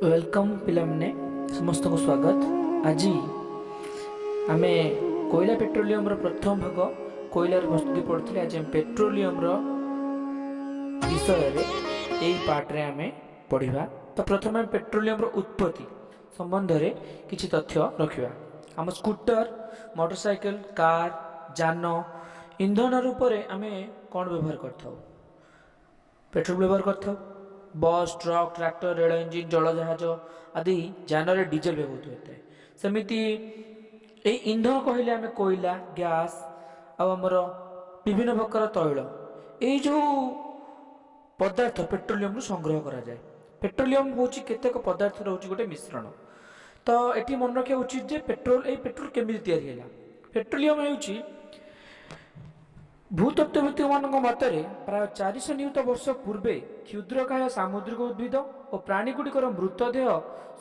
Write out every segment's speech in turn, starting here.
Welcome ପିଲାମାନେ, ସମସ୍ତଙ୍କୁ ସ୍ୱାଗତ। ଆଜି ଆମେ କୋଇଲା ପେଟ୍ରୋଲିୟମର ପ୍ରଥମ ଭାଗ କୋଇଲାର ପ୍ରସ୍ତୁତି ପଢ଼ୁଥିଲେ। ଆଜି ଆମେ ପେଟ୍ରୋଲିୟମର ବିଷୟରେ ଏଇ ପାର୍ଟରେ ଆମେ ପଢ଼ିବା। ତ ପ୍ରଥମେ ଆମେ ପେଟ୍ରୋଲିୟମର ଉତ୍ପତ୍ତି ସମ୍ବନ୍ଧରେ କିଛି ତଥ୍ୟ ରଖିବା। ଆମ ସ୍କୁଟର, ମୋଟରସାଇକେଲ, କାର୍, ଯାନ ଇନ୍ଧନ ରୂପରେ ଆମେ କ'ଣ ବ୍ୟବହାର କରିଥାଉ? ପେଟ୍ରୋଲ ବ୍ୟବହାର କରିଥାଉ। ବସ୍, ଟ୍ରକ୍, ଟ୍ରାକ୍ଟର, ରେଳ ଇଞ୍ଜିନ୍, ଜଳଜାହାଜ ଆଦି ଯାନରେ ଡିଜେଲ ବ୍ୟବହୃତ ହୋଇଥାଏ। ସେମିତି ଏଇ ଇନ୍ଧନ କହିଲେ ଆମେ କୋଇଲା, ଗ୍ୟାସ୍ ଆଉ ଆମର ବିଭିନ୍ନ ପ୍ରକାର ତୈଳ, ଏଇ ଯେଉଁ ପଦାର୍ଥ ପେଟ୍ରୋଲିୟମରୁ ସଂଗ୍ରହ କରାଯାଏ। ପେଟ୍ରୋଲିୟମ ହେଉଛି କେତେକ ପଦାର୍ଥ ରହୁଛି ଗୋଟେ ମିଶ୍ରଣ। ତ ଏଠି ମନେ ରଖିବା ଉଚିତ ଯେ ପେଟ୍ରୋଲ, ଏଇ ପେଟ୍ରୋଲ କେମିତି ତିଆରି ହେଲା? ପେଟ୍ରୋଲିୟମ ହେଉଛି ଭୂତତ୍ତ୍ୱବିତ୍ମାନଙ୍କ ମତରେ ପ୍ରାୟ 400 ନିୟୁତ ବର୍ଷ ପୂର୍ବେ କ୍ଷୁଦ୍ରକାୟ ସାମୁଦ୍ରିକ ଉଦ୍ଭିଦ ଓ ପ୍ରାଣୀଗୁଡ଼ିକର ମୃତଦେହ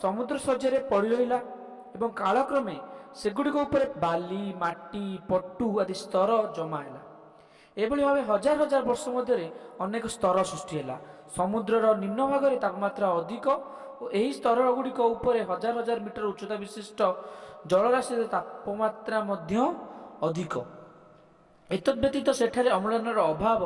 ସମୁଦ୍ର ଶଯ୍ୟାରେ ପଡ଼ି ରହିଲା ଏବଂ କାଳକ୍ରମେ ସେଗୁଡ଼ିକ ଉପରେ ବାଲି, ମାଟି, ପଟୁ ଆଦି ସ୍ତର ଜମା ହେଲା। ଏଭଳି ଭାବେ ହଜାର ହଜାର ବର୍ଷ ମଧ୍ୟରେ ଅନେକ ସ୍ତର ସୃଷ୍ଟି ହେଲା। ସମୁଦ୍ରର ନିମ୍ନ ଭାଗରେ ତାପମାତ୍ରା ଅଧିକ ଓ ଏହି ସ୍ତର ଗୁଡ଼ିକ ଉପରେ ହଜାର ହଜାର ମିଟର ଉଚ୍ଚତା ବିଶିଷ୍ଟ ଜଳରାଶିର ତାପମାତ୍ରା ମଧ୍ୟ ଅଧିକ। ଏତଦ୍ ବ୍ୟତୀତ ସେଠାରେ ଅମ୍ଳଜାନର ଅଭାବ।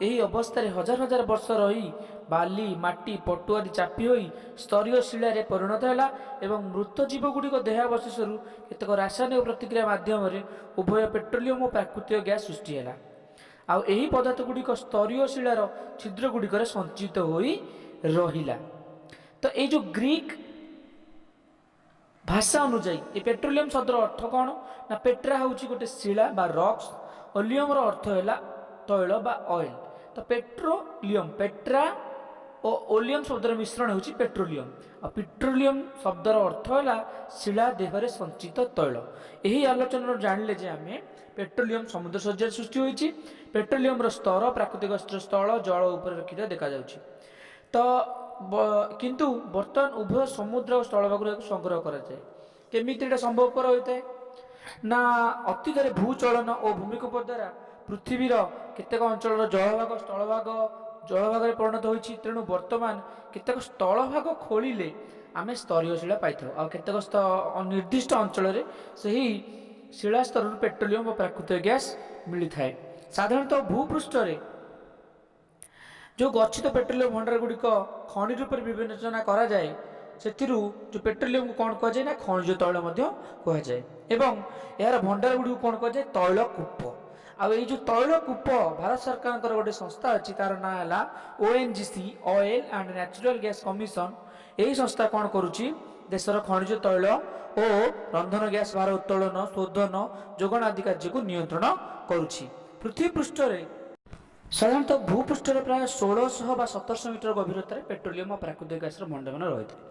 ଏହି ଅବସ୍ଥାରେ ହଜାର ହଜାର ବର୍ଷ ରହି ବାଲି, ମାଟି, ପଟୁ ଆଦି ଚାପି ହୋଇ ସ୍ତରୀୟ ଶିଳାରେ ପରିଣତ ହେଲା ଏବଂ ମୃତ ଜୀବଗୁଡ଼ିକ ଦେହାବଶେଷରୁ କେତେକ ରାସାୟନିକ ପ୍ରତିକ୍ରିୟା ମାଧ୍ୟମରେ ଉଭୟ ପେଟ୍ରୋଲିୟମ ଓ ପ୍ରାକୃତିକ ଗ୍ୟାସ୍ ସୃଷ୍ଟି ହେଲା। ଆଉ ଏହି ପଦାର୍ଥ ଗୁଡ଼ିକ ସ୍ତରୀୟ ଶିଳାର ଛିଦ୍ର ଗୁଡ଼ିକରେ ସଞ୍ଚିତ ହୋଇ ରହିଲା। ତ ଏଇ ଯେଉଁ ଗ୍ରୀକ୍ ଭାଷା ଅନୁଯାୟୀ ଏ ପେଟ୍ରୋଲିୟମ ଶବ୍ଦର ଅର୍ଥ କ'ଣ ନା, ପେଟ୍ରା ହେଉଛି ଗୋଟେ ଶିଳା ବା ରକ୍ସ, ଓଲିୟମର ଅର୍ଥ ହେଲା ତୈଳ ବା ଅଏଲ। ତ ପେଟ୍ରୋଲିୟମ, ପେଟ୍ରା ଓ ଓଲିୟମ ଶବ୍ଦର ମିଶ୍ରଣ ହେଉଛି ପେଟ୍ରୋଲିୟମ। ଆଉ ପେଟ୍ରୋଲିୟମ ଶବ୍ଦର ଅର୍ଥ ହେଲା ଶିଳା ଦେହରେ ସଞ୍ଚିତ ତୈଳ। ଏହି ଆଲୋଚନାରୁ ଜାଣିଲେ ଯେ ଆମେ ପେଟ୍ରୋଲିୟମ ସମୁଦ୍ର ଶଯ୍ୟାରେ ସୃଷ୍ଟି ହୋଇଛି। ପେଟ୍ରୋଲିୟମର ସ୍ତର ପ୍ରାକୃତିକ ସ୍ଥଳ ଜଳ ଉପରେ ରଖିଥିବା ଦେଖାଯାଉଛି। ତ କିନ୍ତୁ ବର୍ତ୍ତମାନ ଉଭୟ ସମୁଦ୍ର ଓ ସ୍ଥଳଭାଗରୁ ଏହାକୁ ସଂଗ୍ରହ କରାଯାଏ। କେମିତି ଏଇଟା ସମ୍ଭବପର ହୋଇଥାଏ ନା, ଅତୀତରେ ଭୂଚଳନ ଓ ଭୂମିକମ୍ପ ଦ୍ୱାରା ପୃଥିବୀର କେତେକ ଅଞ୍ଚଳର ଜଳଭାଗ ସ୍ଥଳଭାଗ ଜଳଭାଗରେ ପରିଣତ ହୋଇଛି। ତେଣୁ ବର୍ତ୍ତମାନ କେତେକ ସ୍ଥଳଭାଗ ଖୋଳିଲେ ଆମେ ସ୍ତରୀୟ ଶିଳା ପାଇଥାଉ, ଆଉ କେତେକ ନିର୍ଦ୍ଦିଷ୍ଟ ଅଞ୍ଚଳରେ ସେହି ଶିଳା ସ୍ତରରୁ ପେଟ୍ରୋଲିୟମ ଓ ପ୍ରାକୃତିକ ଗ୍ୟାସ୍ ମିଳିଥାଏ। ସାଧାରଣତଃ ଭୂପୃଷ୍ଠରେ ଯେଉଁ ଗଚ୍ଛିତ ପେଟ୍ରୋଲିୟମ ଭଣ୍ଡାର ଗୁଡ଼ିକ ଖଣି ରୂପରେ ବିବେଚନା କରାଯାଏ, ସେଥିରୁ ଯେଉଁ ପେଟ୍ରୋଲିୟମକୁ କ'ଣ କୁହାଯାଏ ନା ଖଣିଜ ତୈଳ ମଧ୍ୟ କୁହାଯାଏ, ଏବଂ ଏହାର ଭଣ୍ଡାର ଗୁଡ଼ିକୁ କ'ଣ କୁହାଯାଏ? ତୈଳ କୂପ। ଆଉ ଏଇ ଯେଉଁ ତୈଳ କୂପ, ଭାରତ ସରକାରଙ୍କର ଗୋଟେ ସଂସ୍ଥା ଅଛି, ତାର ନାଁ ହେଲା ONGC, oil and natural gas commission. ଏହି ସଂସ୍ଥା କ'ଣ କରୁଛି? ଦେଶର ଖଣିଜ ତୈଳ ଓ ରନ୍ଧନ ଗ୍ୟାସ୍ ଭାର ଉତ୍ତୋଳନ, ଶୋଧନ, ଯୋଗାଣ ଆଦି କାର୍ଯ୍ୟକୁ ନିୟନ୍ତ୍ରଣ କରୁଛି। ପୃଥିବୀ ପୃଷ୍ଠରେ ସାଧାରଣତଃ ଭୂପୃଷ୍ଠରେ ପ୍ରାୟ 1600 ବା 1700 ମିଟର ଗଭୀରତାରେ ପେଟ୍ରୋଲିୟମ ଓ ପ୍ରାକୃତିକ ଗ୍ୟାସର ଭଣ୍ଡାର ରହିଥାଏ।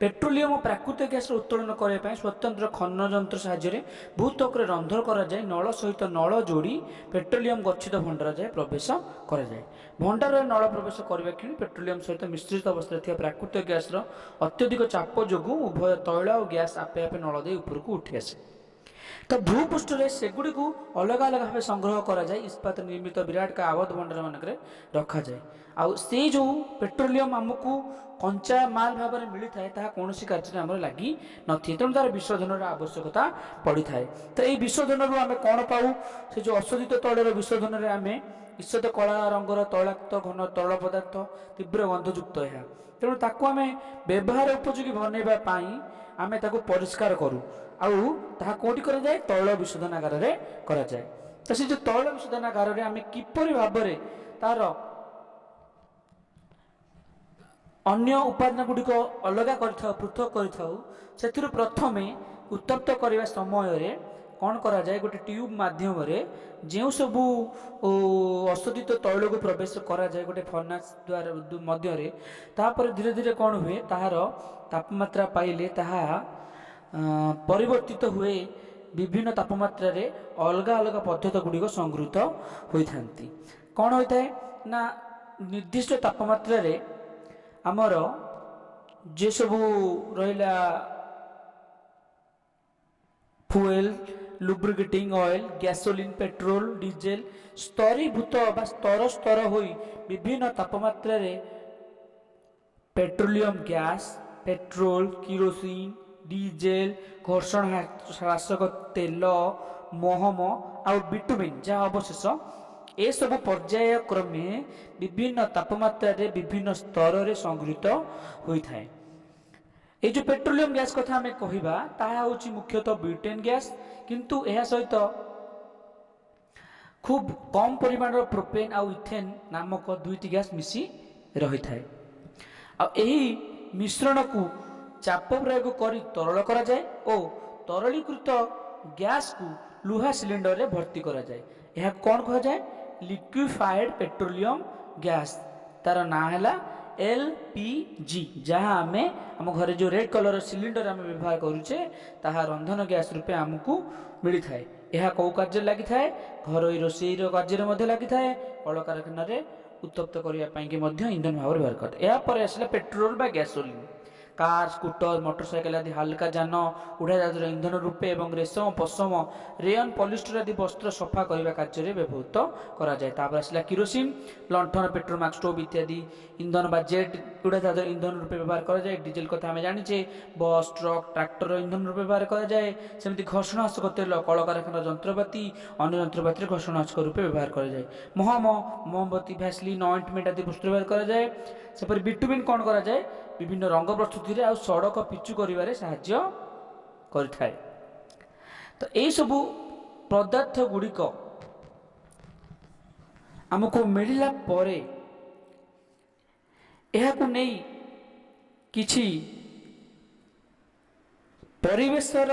ପେଟ୍ରୋଲିୟମ ଓ ପ୍ରାକୃତିକ ଗ୍ୟାସର ଉତ୍ତୋଳନ କରିବା ପାଇଁ ସ୍ୱତନ୍ତ୍ର ଖନନ ଯନ୍ତ୍ର ସାହାଯ୍ୟରେ ଭୂତ୍ୱକରେ ରନ୍ଧ୍ର କରାଯାଇ ନଳ ସହିତ ନଳ ଯୋଡ଼ି ପେଟ୍ରୋଲିୟମ ଗଚ୍ଛିତ ଭଣ୍ଡାର ଯାଏ ପ୍ରବେଶ କରାଯାଏ। ଭଣ୍ଡାରରେ ନଳ ପ୍ରବେଶ କରିବା କ୍ଷଣି ପେଟ୍ରୋଲିୟମ ସହିତ ମିଶ୍ରିତ ଅବସ୍ଥାରେ ଥିବା ପ୍ରାକୃତିକ ଗ୍ୟାସର ଅତ୍ୟଧିକ ଚାପ ଯୋଗୁଁ ଉଭୟ ତୈଳ ଆଉ ଗ୍ୟାସ୍ ଆପେ ଆପେ ନଳ ଦେଇ ଉପରକୁ ଉଠି ଆସେ। ତ ଭୂପୃଷ୍ଠରେ ସେଗୁଡ଼ିକୁ ଅଲଗା ଅଲଗା ଭାବେ ସଂଗ୍ରହ କରାଯାଇ ଇସ୍ପାତ ନିର୍ମିତ ବିରାଟ ଆବଦ୍ଧ ଭଣ୍ଡାର ମାନଙ୍କରେ ରଖାଯାଏ। ଆଉ ସେଇ ଯେଉଁ ପେଟ୍ରୋଲିୟମ ଆମକୁ କଞ୍ଚା ମାଲ ଭାବରେ ମିଳିଥାଏ, ତାହା କୌଣସି କାର୍ଯ୍ୟରେ ଆମର ଲାଗି ନଥାଏ। ତେଣୁ ତାର ବିଶୋଧନର ଆବଶ୍ୟକତା ପଡ଼ିଥାଏ। ତ ଏଇ ବିଶୋଧନରୁ ଆମେ କ'ଣ ପାଉ? ସେ ଯେଉଁ ଅଶୋଧିତ ତୈଳର ବିଶୋଧନରେ ଆମେ ଈଷଦ କଳା ରଙ୍ଗର ତୈଳାକ୍ତ ଘନ ତୈଳ ପଦାର୍ଥ, ତୀବ୍ର ଗନ୍ଧଯୁକ୍ତ ଏହା। ତେଣୁ ତାକୁ ଆମେ ବ୍ୟବହାର ଉପଯୋଗୀ ବନେଇବା ପାଇଁ ଆମେ ତାକୁ ପରିଷ୍କାର କରୁ, ଆଉ ତାହା କେଉଁଠି କରାଯାଏ? ତୈଳ ବିଶୋଧନାଗାରରେ କରାଯାଏ। ତ ସେ ଯେଉଁ ତୈଳ ବିଶୋଧନାଗାରରେ ଆମେ କିପରି ଭାବରେ ତାର ଅନ୍ୟ ଉପାଦାନ ଗୁଡ଼ିକ ଅଲଗା କରିଥାଉ, ପୃଥକ କରିଥାଉ? ସେଥିରୁ ପ୍ରଥମେ ଉତ୍ତପ୍ତ କରିବା ସମୟରେ କ'ଣ କରାଯାଏ? ଗୋଟେ ଟ୍ୟୁବ୍ ମାଧ୍ୟମରେ ଯେଉଁ ସବୁ ଅଶୋଧିତ ତୈଳକୁ ପ୍ରବେଶ କରାଯାଏ ଗୋଟେ ଫର୍ନାସ୍ ଦ୍ୱାରା ମଧ୍ୟରେ। ତାପରେ ଧୀରେ ଧୀରେ କ'ଣ ହୁଏ? ତାହାର ତାପମାତ୍ରା ପାଇଲେ ତାହା ପରିବର୍ତ୍ତିତ ହୁଏ। ବିଭିନ୍ନ ତାପମାତ୍ରାରେ ଅଲଗା ଅଲଗା ପଦାର୍ଥ ଗୁଡ଼ିକ ସଂଗୃହୀତ ହୋଇଥାନ୍ତି। କ'ଣ ହୋଇଥାଏ ନା, ନିର୍ଦ୍ଦିଷ୍ଟ ତାପମାତ୍ରାରେ ଆମର ଯେସବୁ ରହିଲା fuel, lubricating oil, gasoline, petrol, diesel ସ୍ତରୀଭୂତ ବା ସ୍ତର ସ୍ତର ହୋଇ ବିଭିନ୍ନ ତାପମାତ୍ରାରେ petroleum gas, petrol, kerosene, diesel, ଘର୍ଷଣ ହ୍ରାସକ ତେଲ, ମହମ ଆଉ ବିଟୁମିନ୍ ଯାହା ଅବଶେଷ, ଏସବୁ ପର୍ଯ୍ୟାୟକ୍ରମେ ବିଭିନ୍ନ ତାପମାତ୍ରାରେ ବିଭିନ୍ନ ସ୍ତରରେ ସଂଗୃହୀତ ହୋଇଥାଏ। ଏଇ ଯେଉଁ ପେଟ୍ରୋଲିୟମ ଗ୍ୟାସ୍ କଥା ଆମେ କହିବା, ତାହା ହେଉଛି ମୁଖ୍ୟତଃ ବ୍ୟୁଟେନ୍ ଗ୍ୟାସ୍, କିନ୍ତୁ ଏହା ସହିତ ଖୁବ୍ କମ୍ ପରିମାଣର ପ୍ରୋପେନ୍ ଆଉ ଇଥେନ୍ ନାମକ ଦୁଇଟି ଗ୍ୟାସ୍ ମିଶି ରହିଥାଏ। ଆଉ ଏହି ମିଶ୍ରଣକୁ ଚାପ ପ୍ରୟୋଗ କରି ତରଳ କରାଯାଏ ଓ ତରଳୀକୃତ ଗ୍ୟାସ୍କୁ ଲୁହା ସିଲିଣ୍ଡରରେ ଭର୍ତ୍ତି କରାଯାଏ। ଏହାକୁ କ'ଣ କୁହାଯାଏ? ଲିକ୍ୱିଫାଏଡ୍ ପେଟ୍ରୋଲିୟମ ଗ୍ୟାସ୍। ତାର ନାଁ ହେଲା LPG। ଯାହା ଆମେ ଆମ ଘରେ ଯେଉଁ ରେଡ୍ କଲର୍ ସିଲିଣ୍ଡର ଆମେ ବ୍ୟବହାର କରୁଛେ, ତାହା ରନ୍ଧନ ଗ୍ୟାସ୍ ରୂପେ ଆମକୁ ମିଳିଥାଏ। ଏହା କେଉଁ କାର୍ଯ୍ୟରେ ଲାଗିଥାଏ? ଘରୋଇ ରୋଷେଇର କାର୍ଯ୍ୟରେ ମଧ୍ୟ ଲାଗିଥାଏ, କଳକାରଖାନାରେ ଉତ୍ତପ୍ତ କରିବା ପାଇଁକି ମଧ୍ୟ ଇନ୍ଧନ ଭାବରେ ବ୍ୟବହାର କରିଥାଏ। ଏହାପରେ ଆସିଲା ପେଟ୍ରୋଲ ବା ଗ୍ୟାସୋଲିନ୍। କାର୍, ସ୍କୁଟର, ମୋଟରସାଇକେଲ ଆଦି ହାଲକା ଯାନ, ଉଡ଼ାଜାହାଜର ଇନ୍ଧନ ରୂପେ ଏବଂ ରେଶମ, ପଶମ, ରେୟନ, ପଲିଷ୍ଟର ଆଦି ବସ୍ତ୍ର ସଫା କରିବା କାର୍ଯ୍ୟରେ ବ୍ୟବହୃତ କରାଯାଏ। ତାପରେ ଆସିଲା କିରୋସିନ। ଲଣ୍ଠନ, ପେଟ୍ରୋମାକ୍ସ, ଷ୍ଟୋଭ୍ ଇତ୍ୟାଦି ଇନ୍ଧନ ବା ଜେଟ୍ ଉଡ଼ାଜାହାଜର ଇନ୍ଧନ ରୂପେ ବ୍ୟବହାର କରାଯାଏ। ଡିଜେଲ କଥା ଆମେ ଜାଣିଛେ, ବସ୍, ଟ୍ରକ୍, ଟ୍ରାକ୍ଟର ଇନ୍ଧନ ରୂପେ ବ୍ୟବହାର କରାଯାଏ। ସେମିତି ଘର୍ଷଣନାଶକ ତେଲ କଳକାରଖାନାର ଯନ୍ତ୍ରପାତି, ଅନ୍ୟ ଯନ୍ତ୍ରପାତିରେ ଘର୍ଷଣନାଶକ ରୂପେ ବ୍ୟବହାର କରାଯାଏ। ମହମ, ମହମବତୀ, ଭ୍ୟାସଲିନ୍, ଅଏଣ୍ଟମେଣ୍ଟ ଆଦି ପ୍ରସ୍ତୁତ ବ୍ୟବହାର କରାଯାଏ। ସେପରି ବିଟୁମିନ୍ କ'ଣ କରାଯାଏ? ବିଭିନ୍ନ ରଙ୍ଗ ପ୍ରସ୍ତୁତିରେ ଆଉ ସଡ଼କ ପିଚୁ କରିବାରେ ସାହାଯ୍ୟ କରିଥାଏ। ତ ଏଇସବୁ ପଦାର୍ଥ ଗୁଡ଼ିକ ଆମକୁ ମିଳିଲା ପରେ ଏହାକୁ ନେଇ କିଛି ପରିବେଶର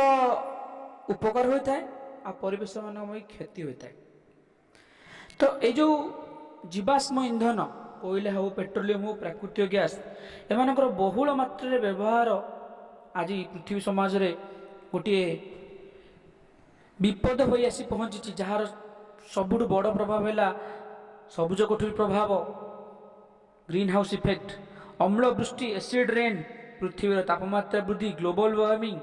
ଉପକାର ହୋଇଥାଏ ଆଉ ପରିବେଶ ମାନଙ୍କ ପାଇଁ କ୍ଷତି ହୋଇଥାଏ। ତ ଏଇ ଯେଉଁ ଜୀବାଶ୍ମ ଇନ୍ଧନ, କୋଇଲା ହେଉ, ପେଟ୍ରୋଲିୟମ ହେଉ, ପ୍ରାକୃତିକ ଗ୍ୟାସ୍, ଏମାନଙ୍କର ବହୁଳ ମାତ୍ରାରେ ବ୍ୟବହାର ଆଜି ପୃଥିବୀ ସମାଜରେ ଗୋଟିଏ ବିପଦ ହୋଇ ଆସି ପହଞ୍ଚିଛି, ଯାହାର ସବୁଠୁ ବଡ଼ ପ୍ରଭାବ ହେଲା ସବୁଜ କୋଠରୀ ପ୍ରଭାବ, ଗ୍ରୀନ୍ ହାଉସ୍ ଇଫେକ୍ଟ, ଅମ୍ଳ ବୃଷ୍ଟି, ଏସିଡ୍ ରେନ୍, ପୃଥିବୀର ତାପମାତ୍ରା ବୃଦ୍ଧି, ଗ୍ଲୋବାଲ ୱାର୍ମିଂ,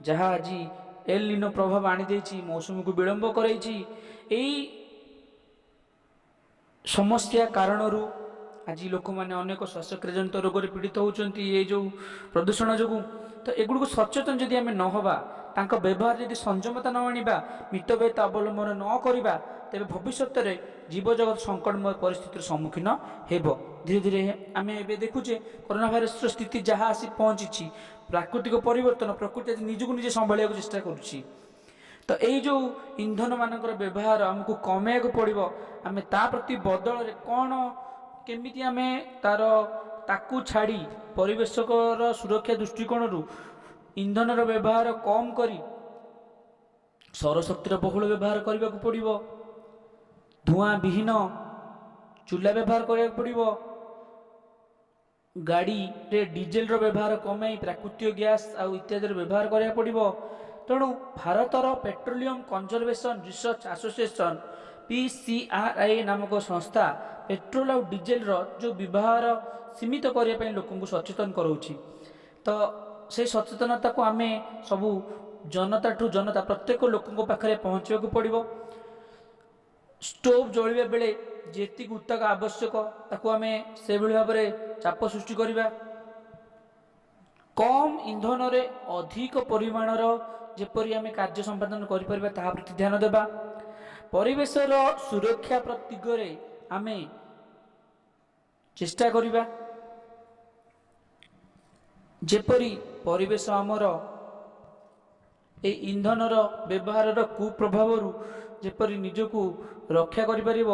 ଯାହା ଆଜି ଏଲ୍ ନିନୋ ପ୍ରଭାବ ଆଣିଦେଇଛି, ମୌସୁମୀକୁ ବିଳମ୍ବ କରାଇଛି। ଏଇ ସମସ୍ୟା କାରଣରୁ ଆଜି ଲୋକମାନେ ଅନେକ ଶ୍ୱାସକ୍ରିୟାଜନିତ ରୋଗରେ ପୀଡ଼ିତ ହେଉଛନ୍ତି, ଏଇ ଯେଉଁ ପ୍ରଦୂଷଣ ଯୋଗୁଁ। ତ ଏଗୁଡ଼ିକୁ ସଚେତନ ଯଦି ଆମେ ନ ହେବା, ତାଙ୍କ ବ୍ୟବହାର ଯଦି ସଂଯମତା ନ ଆଣିବା, ମିତବ୍ୟୟତା ଅବଲମ୍ବନ ନ କରିବା, ତେବେ ଭବିଷ୍ୟତରେ ଜୀବଜଗତ ସଙ୍କଟମୟ ପରିସ୍ଥିତିର ସମ୍ମୁଖୀନ ହେବ। ଧୀରେ ଧୀରେ ଆମେ ଏବେ ଦେଖୁଛେ କରୋନା ଭାଇରସର ସ୍ଥିତି ଯାହା ଆସି ପହଞ୍ଚିଛି, ପ୍ରାକୃତିକ ପରିବର୍ତ୍ତନ, ପ୍ରକୃତି ଆଜି ନିଜକୁ ନିଜେ ସମ୍ଭାଳିବାକୁ ଚେଷ୍ଟା କରୁଛି। ତ ଏଇ ଯେଉଁ ଇନ୍ଧନ ମାନଙ୍କର ବ୍ୟବହାର ଆମକୁ କମେଇବାକୁ ପଡ଼ିବ। ଆମେ ତା ପ୍ରତି ବଦଳରେ କ'ଣ, କେମିତି ଆମେ ତାର ତାକୁ ଛାଡ଼ି ପରିବେଶର ସୁରକ୍ଷା ଦୃଷ୍ଟିକୋଣରୁ ଇନ୍ଧନର ବ୍ୟବହାର କମ୍ କରି ସୌରଶକ୍ତିର ବହୁଳ ବ୍ୟବହାର କରିବାକୁ ପଡ଼ିବ, ଧୂଆଁ ବିହୀନ ଚୁଲା ବ୍ୟବହାର କରିବାକୁ ପଡ଼ିବ, ଗାଡ଼ିରେ ଡିଜେଲର ବ୍ୟବହାର କମାଇ ପ୍ରାକୃତିକ ଗ୍ୟାସ୍ ଆଉ ଇତ୍ୟାଦିର ବ୍ୟବହାର କରିବାକୁ ପଡ଼ିବ। ତେଣୁ ଭାରତର petroleum conservation research association, PCRI ନାମକ ସଂସ୍ଥା ପେଟ୍ରୋଲ ଆଉ ଡିଜେଲର ଯେଉଁ ବ୍ୟବହାର ସୀମିତ କରିବା ପାଇଁ ଲୋକଙ୍କୁ ସଚେତନ କରାଉଛି। ତ ସେଇ ସଚେତନତାକୁ ଆମେ ସବୁ ଜନତାଠୁ ଜନତା, ପ୍ରତ୍ୟେକ ଲୋକଙ୍କ ପାଖରେ ପହଞ୍ଚିବାକୁ ପଡ଼ିବ। ଷ୍ଟୋଭ୍ ଜଳିବା ବେଳେ ଯେତିକି ଉତ୍ତାପ ଆବଶ୍ୟକ, ତାକୁ ଆମେ ସେଇଭଳି ଭାବରେ ଚାପ ସୃଷ୍ଟି କରିବା। କମ୍ ଇନ୍ଧନରେ ଅଧିକ ପରିମାଣର ଯେପରି ଆମେ କାର୍ଯ୍ୟ ସମ୍ପାଦନ କରିପାରିବା, ତାହା ପ୍ରତି ଧ୍ୟାନ ଦେବା। ପରିବେଶର ସୁରକ୍ଷା ଦିଗରେ ଆମେ ଚେଷ୍ଟା କରିବା, ଯେପରି ପରିବେଶ ଆମର ଏଇ ଇନ୍ଧନର ବ୍ୟବହାରର କୁପ୍ରଭାବରୁ ଯେପରି ନିଜକୁ ରକ୍ଷା କରିପାରିବ,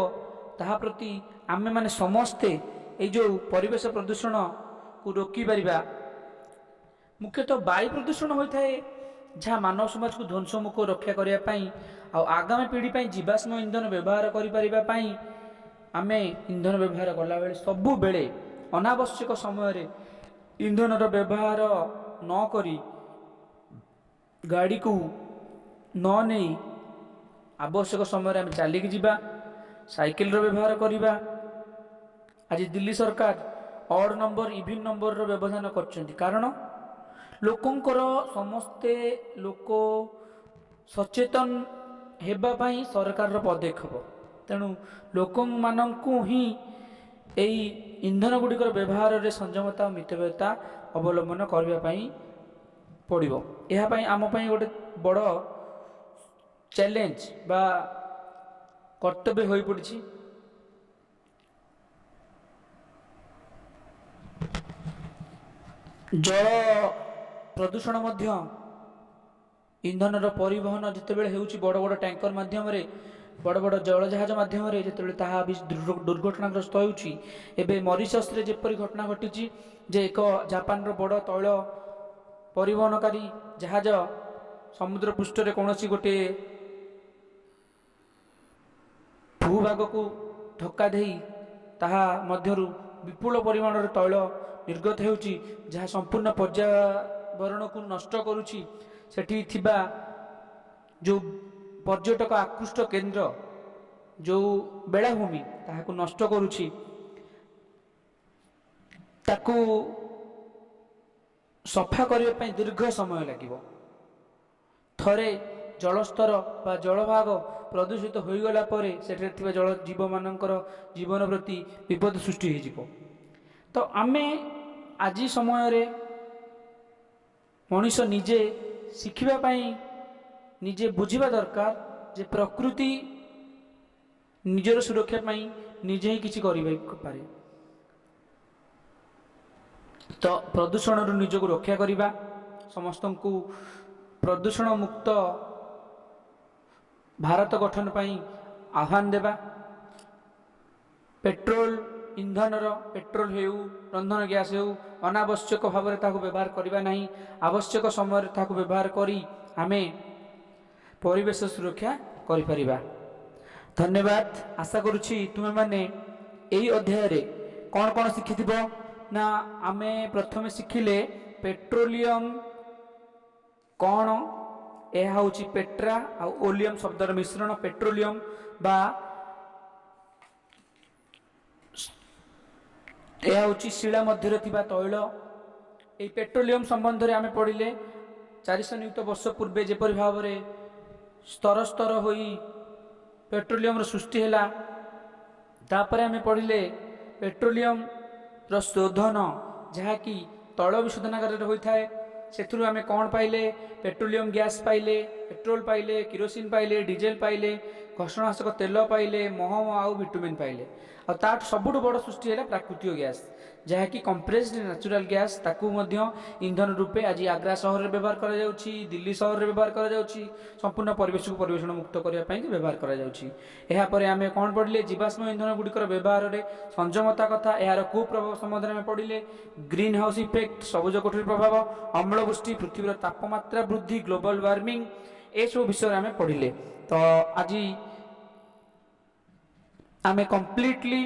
ତାହା ପ୍ରତି ଆମେମାନେ ସମସ୍ତେ ଏଇ ଯେଉଁ ପରିବେଶ ପ୍ରଦୂଷଣକୁ ରୋକିପାରିବା। ମୁଖ୍ୟତଃ ବାୟୁ ପ୍ରଦୂଷଣ ହୋଇଥାଏ, ଯାହା ମାନବ ସମାଜକୁ ଧ୍ୱଂସମୁଖ ରକ୍ଷା କରିବା ପାଇଁ ଆଉ ଆଗାମୀ ପିଢ଼ି ପାଇଁ ଜୀବାଶ୍ମ ଇନ୍ଧନ ବ୍ୟବହାର କରିପାରିବା ପାଇଁ, ଆମେ ଇନ୍ଧନ ବ୍ୟବହାର କଲାବେଳେ ସବୁବେଳେ ଅନାବଶ୍ୟକ ସମୟରେ ଇନ୍ଧନର ବ୍ୟବହାର ନ କରି, ଗାଡ଼ିକୁ ନ ନେଇ ଆବଶ୍ୟକ ସମୟରେ ଆମେ ଚାଲିକି ଯିବା, ସାଇକେଲର ବ୍ୟବହାର କରିବା। ଆଜି ଦିଲ୍ଲୀ ସରକାର ଅଡ଼୍ ନମ୍ବର, ଇଭିନ୍ ନମ୍ବରର ବ୍ୟବଧାନ କରିଛନ୍ତି, କାରଣ ଲୋକଙ୍କର ସମସ୍ତେ ଲୋକ ସଚେତନ ହେବା ପାଇଁ ସରକାରର ପଦକ୍ଷେପ। ତେଣୁ ଲୋକମାନଙ୍କୁ ହିଁ ଏଇ ଇନ୍ଧନ ଗୁଡ଼ିକର ବ୍ୟବହାରରେ ସଂଯମତା ଓ ମିତବ୍ୟୟତା ଅବଲମ୍ବନ କରିବା ପାଇଁ ପଡ଼ିବ। ଏହା ପାଇଁ ଆମ ପାଇଁ ଗୋଟେ ବଡ଼ ଚ୍ୟାଲେଞ୍ଜ ବା କର୍ତ୍ତବ୍ୟ ହୋଇପଡ଼ିଛି। ଜଳ ପ୍ରଦୂଷଣ ମଧ୍ୟ ଇନ୍ଧନର ପରିବହନ ଯେତେବେଳେ ହେଉଛି ବଡ଼ ବଡ଼ ଟ୍ୟାଙ୍କର ମାଧ୍ୟମରେ, ବଡ଼ ବଡ଼ ଜଳଜାହାଜ ମାଧ୍ୟମରେ, ଯେତେବେଳେ ତାହା ବି ଦୁର୍ଘଟଣାଗ୍ରସ୍ତ ହେଉଛି। ଏବେ ମରିସସରେ ଯେପରି ଘଟଣା ଘଟିଛି ଯେ ଏକ ଜାପାନର ବଡ଼ ତୈଳ ପରିବହନକାରୀ ଜାହାଜ ସମୁଦ୍ର ପୃଷ୍ଠରେ କୌଣସି ଗୋଟିଏ ଭୂଭାଗକୁ ଧକ୍କା ଦେଇ ତାହା ମଧ୍ୟରୁ ବିପୁଳ ପରିମାଣର ତୈଳ ନିର୍ଗତ ହେଉଛି, ଯାହା ସମ୍ପୂର୍ଣ୍ଣ ପର୍ଯ୍ୟାବରଣକୁ ନଷ୍ଟ କରୁଛି। ସେଠି ଥିବା ଯେଉଁ ପର୍ଯ୍ୟଟକ ଆକୃଷ୍ଟ କେନ୍ଦ୍ର, ଯେଉଁ ବେଳାଭୂମି, ତାହାକୁ ନଷ୍ଟ କରୁଛି। ତାକୁ ସଫା କରିବା ପାଇଁ ଦୀର୍ଘ ସମୟ ଲାଗିବ। ଥରେ ଜଳସ୍ତର ବା ଜଳଭାଗ ପ୍ରଦୂଷିତ ହୋଇଗଲା ପରେ ସେଠାରେ ଥିବା ଜଳ ଜୀବମାନଙ୍କର ଜୀବନ ପ୍ରତି ବିପଦ ସୃଷ୍ଟି ହୋଇଯିବ। ତ ଆମେ ଆଜି ସମୟରେ ମଣିଷ ନିଜେ ଶିଖିବା ପାଇଁ, ନିଜେ ବୁଝିବା ଦରକାର ଯେ ପ୍ରକୃତି ନିଜର ସୁରକ୍ଷା ପାଇଁ ନିଜେ ହିଁ କିଛି କରିପାରେ। ତ ପ୍ରଦୂଷଣରୁ ନିଜକୁ ରକ୍ଷା କରିବା, ସମସ୍ତଙ୍କୁ ପ୍ରଦୂଷଣ ମୁକ୍ତ ଭାରତ ଗଠନ ପାଇଁ ଆହ୍ୱାନ ଦେବା। ପେଟ୍ରୋଲ ଇନ୍ଧନର, ପେଟ୍ରୋଲ ହେଉ, ରନ୍ଧନ ଗ୍ୟାସ୍ ହେଉ, ଅନାବଶ୍ୟକ ଭାବରେ ତାହାକୁ ବ୍ୟବହାର କରିବା ନାହିଁ। ଆବଶ୍ୟକ ସମୟରେ ତାହାକୁ ବ୍ୟବହାର କରି ଆମେ ପରିବେଶ ସୁରକ୍ଷା କରିପାରିବା। ଧନ୍ୟବାଦ। ଆଶା କରୁଛି ତୁମେମାନେ ଏହି ଅଧ୍ୟାୟରେ କ'ଣ କ'ଣ ଶିଖିଥିବ ନା, ଆମେ ପ୍ରଥମେ ଶିଖିଲେ ପେଟ୍ରୋଲିୟମ କ'ଣ। ଏହା ହେଉଛି ପେଟ୍ରା ଆଉ ଓଲିୟମ ଶବ୍ଦର ମିଶ୍ରଣ। ପେଟ୍ରୋଲିୟମ ବା ଏହା ହେଉଛି ଶିଳା ମଧ୍ୟରେ ଥିବା ତୈଳ। ଏହି ପେଟ୍ରୋଲିୟମ ସମ୍ବନ୍ଧରେ ଆମେ ପଢ଼ିଲେ 400 ନିୟୁତ ବର୍ଷ ପୂର୍ବେ ଯେପରି ଭାବରେ ସ୍ତର ସ୍ତର ହୋଇ ପେଟ୍ରୋଲିୟମର ସୃଷ୍ଟି ହେଲା। ତାପରେ ଆମେ ପଢ଼ିଲେ ପେଟ୍ରୋଲିୟମର ଶୋଧନ, ଯାହାକି ତୈଳ ବିଶୋଧନାଗାରରେ ହୋଇଥାଏ। ସେଥିରୁ ଆମେ କ'ଣ ପାଇଲେ? ପେଟ୍ରୋଲିୟମ ଗ୍ୟାସ୍ ପାଇଲେ, ପେଟ୍ରୋଲ ପାଇଲେ, କିରୋସିନ ପାଇଲେ, ଡିଜେଲ ପାଇଲେ, ଘର୍ଷଣାନାଶକ ତେଲ ପାଇଲେ, ମହମ ଆଉ ବିଟୁମିନ୍ ପାଇଲେ। ଆଉ ତାଠୁ ସବୁଠୁ ବଡ଼ ସୃଷ୍ଟି ହେଲା ପ୍ରାକୃତିକ ଗ୍ୟାସ୍, ଯାହାକି କମ୍ପ୍ରେସ୍ଡ ନ୍ୟାଚୁରାଲ ଗ୍ୟାସ୍। ତାକୁ ମଧ୍ୟ ଇନ୍ଧନ ରୂପେ ଆଜି ଆଗ୍ରା ସହରରେ ବ୍ୟବହାର କରାଯାଉଛି, ଦିଲ୍ଲୀ ସହରରେ ବ୍ୟବହାର କରାଯାଉଛି, ସମ୍ପୂର୍ଣ୍ଣ ପରିବେଶକୁ ପରିବେଷଣ ମୁକ୍ତ କରିବା ପାଇଁ ବ୍ୟବହାର କରାଯାଉଛି। ଏହାପରେ ଆମେ କ'ଣ ପଢ଼ିଲେ? ଜୀବାଶ୍ମ ଇନ୍ଧନ ଗୁଡ଼ିକର ବ୍ୟବହାରରେ ସଂଯମତା କଥା, ଏହାର କୁପ୍ରଭାବ ସମ୍ବନ୍ଧରେ ଆମେ ପଢ଼ିଲେ। ଗ୍ରୀନ୍ ହାଉସ୍ ଇଫେକ୍ଟ, ସବୁଜ କୋଠରୀ ପ୍ରଭାବ, ଅମ୍ଳବୃଷ୍ଟି, ପୃଥିବୀର ତାପମାତ୍ରା ବୃଦ୍ଧି, ଗ୍ଲୋବାଲ ୱାର୍ମିଂ, ଏସବୁ ବିଷୟରେ ଆମେ ପଢ଼ିଲେ। ତ ଆଜି ଆମେ କମ୍ପ୍ଲିଟଲି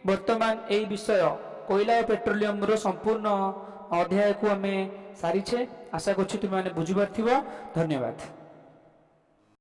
ବର୍ତ୍ତମାନ ଏଇ ବିଷୟ କୋଇଲା ଓ ପେଟ୍ରୋଲିୟମର ସମ୍ପୂର୍ଣ୍ଣ ଅଧ୍ୟାୟକୁ ଆମେ ସାରିଛେ। ଆଶା କରୁଛି ତୁମେମାନେ ବୁଝିପାରିଥିବ। ଧନ୍ୟବାଦ।